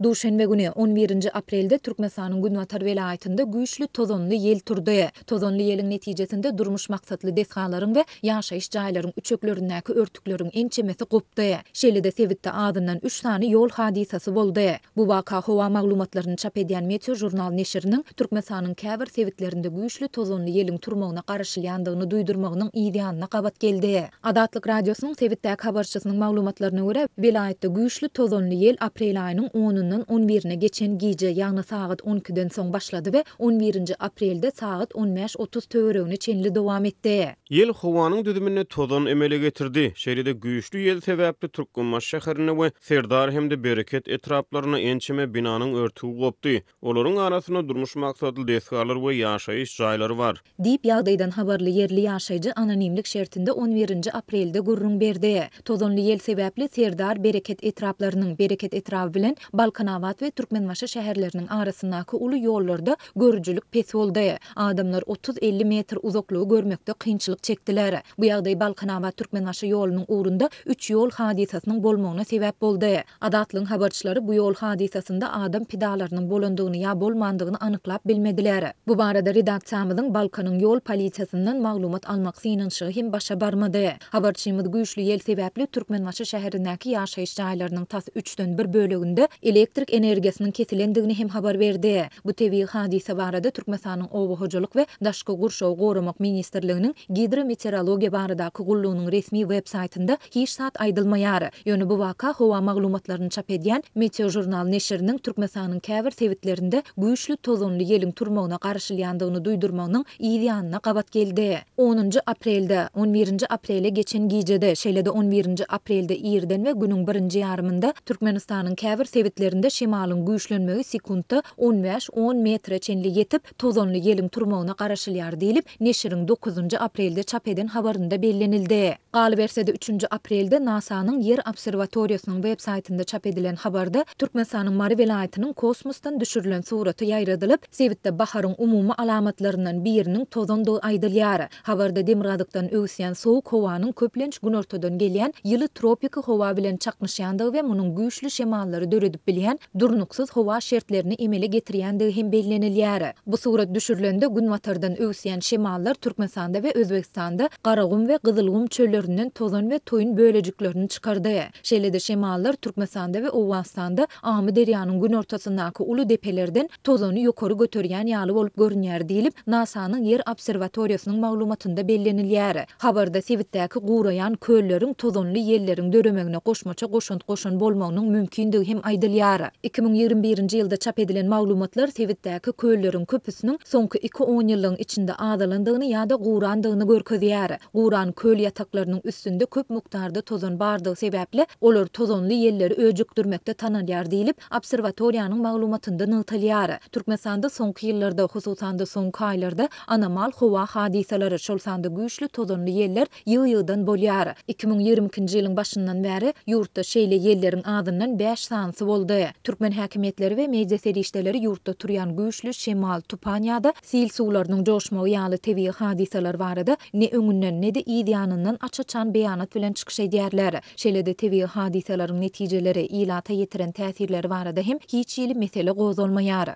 Duşenbe güni, on birinji aprelde Türkmenistanyň günbatar welaýatynda güýçli tozanly ýel turdy. Tozanly ýeliň netijesinde durmuş maksatly desgalaryň we ýaşaýyş jaýlaryň üçeklerindäki örtükleriň ençemesi gopdy. Şeýle-de sebitde azyndan üç sany ýol hadysasy boldy. Bu waka howa maglumatlaryny çap edýän Meteožurnal neşiriniň Türkmenistanyň käbir sebitlerinde güýçli tozanly ýeliň turmagyna garaşylýandygyny duýdurmagynyň yz ýanyna gabat geldi. Azatlyk Radiosynyň sebitdäki habarçysynyň maglumatlaryna görä, welaýatda güýçli tozanly ýel aprel aýynyň onundan on birine geçen gije, ýagny sagat on ikiden soň başlady we on birinji aprelde sagat on bäş-otuz töweregine çenli dowam etdi. Ýel howanyň düzüminde tozan emele getirdi. Şeýle-de güýçli ýel sebäpli Türkmenbaşy şäherinde we Serdar hem-de Bereket etraplarynda ençeme binanyň örtügi gopdy. Olaryň arasynda durmuş maksatly desgalar we ýaşaýyş jaýlary bar. Diýip, ýagdaýdan habarly ýerli ýaşaýjy anonimlik şertinde on birinji aprelde gürrüň berdi. Tozanly ýel sebäpli Serdar, Bereket etraplarynyň, Bereket etraby bilen Balkanabat we Türkmenbaşy şäherleriniň arasyndaky uly ýollarda görüjilik pes boldy. Adamlar otuz-elli metr uzaklygy görmekde kynçylyk çekdiler. Bu ýagdaý Balkanabat-Türkmenbaşy ýolunyň ugrunda üç ýol hadysasynyň bolmagyna sebäp boldy. Azatlygyň habarçylary bu ýol hadysasynda adam pidalarynyň bolandygyny ýa bolmandygyny anyklap bilmediler. Bu barada redaksiýamyzyň Balkanyň ýol polisiýasyndan maglumat almak synanyşygy hem başa barmady. Habarçymyz güýçli ýel sebäpli Türkmenbaşy şäherindäki ýaşaýyş jaýlarynyň tas üçden bir böleginde elektrik energiýasynyň kesilendigini hem habar berdi. Bu tebigy hadysa barada Türkmenistanyň Oba hojalyk we daşky gurşawy goramak ministrliginiň Gidrometeorologiýa baradaky gullugynyň resmi web saýtynda hiç zat aýdylmaýar. Ýöne bu waka howa maglumatlaryny çap edýän Meteožurnal neşiriniň Türkmenistanyň käbir sebitlerinde güýçli tozanly ýeliň turmagyna garaşylýandygyny duýdurmagynyň yz ýanyna gabat geldi. Onunjy aprelde, on birinji aprele geçen gijede, şeýle-de on birinji aprelde irden we günüň birinji ýarymynda Türkmenistanyň käbir sebitlerinde şemalyň güýçlenmegi sekuntda on bäş-on metre çenli ýetip, tozanly ýeliň turmagyna garaşylýar diýlip, neşiriň dokuzynjy aprelde çap eden habarynda bellenildi. Galyberse-de, üçünji aprelde NASA-nyň Ýer obserwatoriýasynyň web saýtynda çap edilen habarda Türkmenistanyň Mary welaýatynyň kosmosdan düşürilen suraty ýaýradylyp, sebitde baharyň umumy alamatlaryndan biriniň tozandygy aýdylýar. Habarda demirgazykdan öwüsýän sowuk howanyň köplenç günortadan gelýän ýyly tropiki howa bilen çaknyşýandygy we munuň güýçli şemallary döredip bilýän durnuksyz howa şertlerini emele getirýändigi hem bellenilýär. Bu surat düşürilende günbatardan öwüsýän şemallar Türkmenistanda we Özbegistanda Garagum we Gyzylgum çöllerinden tozan we toýun bölejiklerini çykardy. Şeýle-de şemallar Türkmenistanda we Owganystanda Amyderýanyň günortasyndaky uly depelerden tozany ýokary göterýän ýaly bolup görünýär diýlip, NASA-nyň Ýer obserwatoriýasynyň maglumatynda bellenilýär. Habarda sebitdäki guraýan kölleriň tozanly ýelleriň döremegine goşmaça goşant goşan bolmagynyň mümkindigi hem aýdylýar. 2021-nji ýylda çap edilen maglumatlar sebitdäki kölleriň köpüsiniň soňky iki onýyllygyň içinde azalandygyny ýa-da gurandygyny görkezýär. Guran köl ýataklarynyň üstünde köp mukdarda tozan bardygy sebäpli, olar tozanly ýelleri öjükdirmekde tanalýar diýlip, Obserwatoriýanyň maglumatynda nygtalýar. Türkmenistanda soňky ýyllarda, hususan-da soňky aýlarda anomal howa hadysalary, şol sanda güýçli tozanly ýeller ýygy-ýygydan bolýar. 2022-nji ýylyň başyndan bäri ýurtda şeýle ýelleriň azyndan bäş sanysy boldy. Türkmen häkimiýetleri we media serişdeleri ýurtda turýan güýçli şemal, tupan ýa-da sil suwlarynyň joşmagy ýaly tebigy hadysalar barada ne öňünden, ne-de yz ýanyndan aç-açan beýanat bilen çykyş edýärler. Şeýle-de tebigy hadysalaryň netijeleri, ilata ýetiren täsirleri barada hem hiç hili mesele gozgalmaýar.